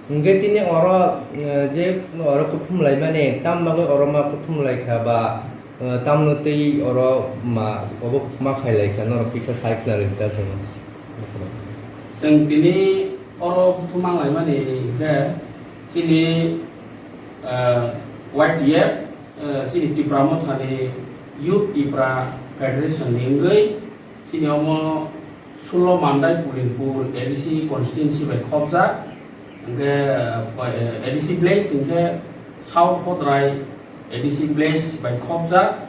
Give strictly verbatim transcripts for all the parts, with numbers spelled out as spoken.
Hwnkhe tini oro, eh, je oro kuthum laimani, tam bagwi oro ma kuthum laikha ba, eh, tamno tei oro ma, obo ma khai laikha, norok kisa sai khna rwdi ta chwng. Chwng tini oro kuthum ma laimani hwnkhe chini, eh, Y T F, eh, chini Tipra Mothani Youth Tipra Federation ni wngwi, chini omo sullo Mandai Pulinpur A D C constituency bai khopjak, hwnkhe, eh, A D C village hwnkhe South Khodrai A D C village bai khopjak,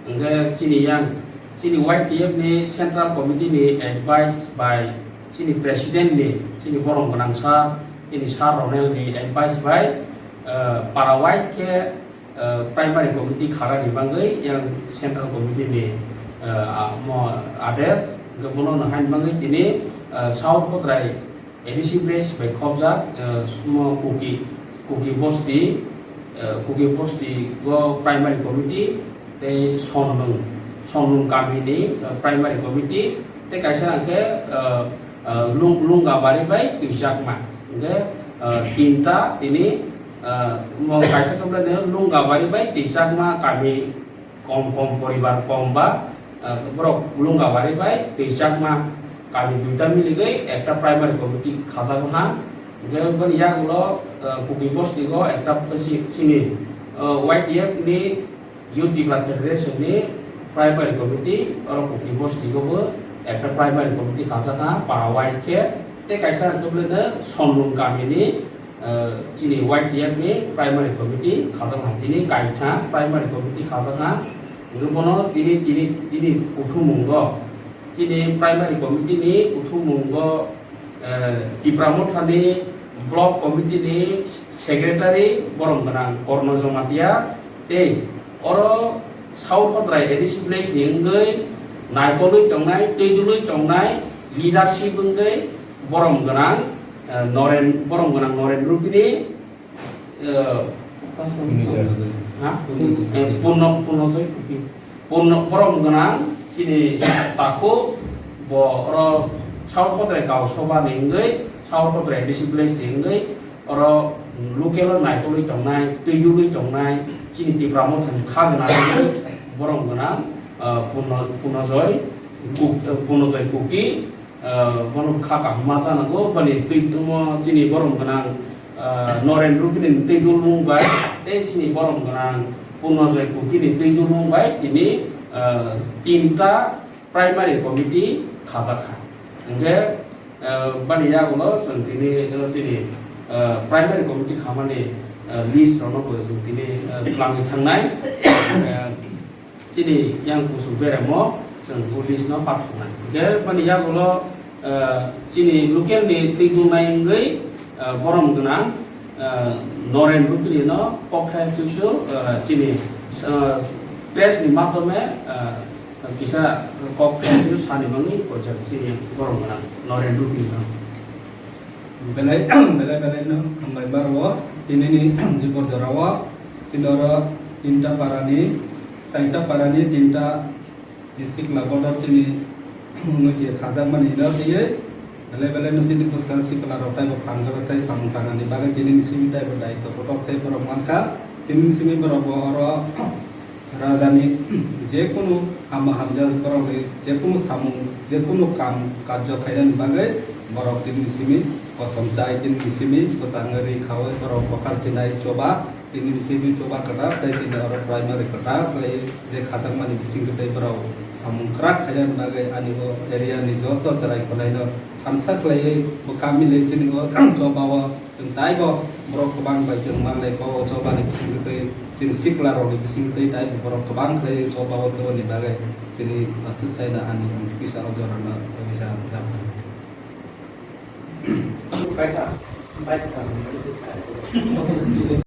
hwnkhe chini yang, chini Y T F ni central committee ni advice bai, chini president ni, chini borom gwnang sir, chini sir Ronel ni advice bai, eh, para wise khe, eh, primary committee kharani bagwi yang central committee ni, eh, amo ades, hwnkhe bono no haini bagwi tini, eh, South Khodrai A D C village bai khopjak, eh, sumo Kuki, Kuki bosti, eh, Kuki bosti go primary committee tei Sonlung, Sonlung kami ni, eh, primary committee tei kaisa hwnkhe, eh, eh, Lung-, Lungabari bai Twijakma. Hwnkhe, eh, tinta tini, eh, mo kaisa khe bwlai no Lungabari bai Twijakma kami kom kom poribar kom ba, eh, borok Lungabari bai Twijakma kami duita miligwi ekta primary committee khajak ha. Hwnkhe boni yagulo, eh, Kuki bosti go ekta si-, sini, eh, Y T F ni Youth Tipra Federation ni primary committee, oro Kuki bosti go bo ekta primary committee khajak ha, para wise khe, tei kaisa hwnkhe bwlai no Sonlung kami ni, eh, chini Y T F ni primary committee khajak ha, tini kaitha primary committee khajak ha, hwnkhe bono tini, tini, tini kuthumung go, tini primary committee ni kuthumung go, eh, Tipra Mothani block committee ni secretary borom gwnang Korno Jomatia tei oro South Khodrai A D C village ni wngwi naikolwi tongnai, twidulwi tongnai leadership wngwi borom gwnang, eh, Noren, borom gwnang Noren Rupini, eh, Purno Joy. Ha? Purno Joy. Eh, Purno, Purno Joy Kuki. Purno, borom gwnang chini takhuk bo oro South Khodrai Gao Sobha ni wngwi, South Khodrai A D C village ni wngwi, oro local o naikolwi tongnai, twidulwi tongnai, chini Tipra Mothani khajna borom gwnang, eh, Purno, Purno Joy Kuk-, eh, Purno Joy Kuki, ah, bono kha kaham ma chana go, bani twi tongmo chini borom gwnang, ah, Noren Rupini twi dulmung bai, tei chini borom gwnang Purno Joy Kuki ni twi dulmung bai, tini, ah, tinta primary committee khajak kha. Hwnkhe, ah, bani yagulo chwng tini, ah, chini, ah, primary committee khamani, ah, list rokno bo chwng tini, ah, twlangwi thangnai. Ah, Chini yang kusuk beremo chwng police no pathornai. Hwnkhe bani yagulo, eh, chini local ni twi dungnai wngwi, eh, borom gwnang, eh, Noren Rupini no kokthai chuisu, eh, chini, eh, press ni madhyome, eh, kisa kokthai chuisu sani mangwi koijak chini borom gwnang Noren Rupini no. Belai, belai, belai no hambai baro o, tini ni jibor jora o, chini oro tinta para ni, saita para ni tinta ni sikla bodor chini mui je khajak mani no twiwi, belai, belai no chini bwskang sikla rok taibo phan gana tei samung tangna ni bagwi tini ni simi taibo daitw kotor tei borok mankha, tini ni simi borok bo oro Rajani jekunu hama hamjak borokni jekunu samung, jekunu kam karjo khainani bagwi borok tini simi kosom chai, tini simi bwchangwi ri khaui borok bokhar chinai choba, tini simi choba kwtal tei tini oro primary kwtal khlai je khajakmani bisingtwi tei borok samung kwrak khainani bagwi ani o area ni joto chwrai khwlaino thansa khlaiwi bwkha milwi chini o choba o. Chwng taibo borok kwbang bai chwng manlai kok o chobani bisingtwi, chini sikla rokni bisingtwi taibo borok kwbang khlai choba o tongoni bagwi chini aswk saina ani kisa o jorano kisa japha. Kaitha, baitha.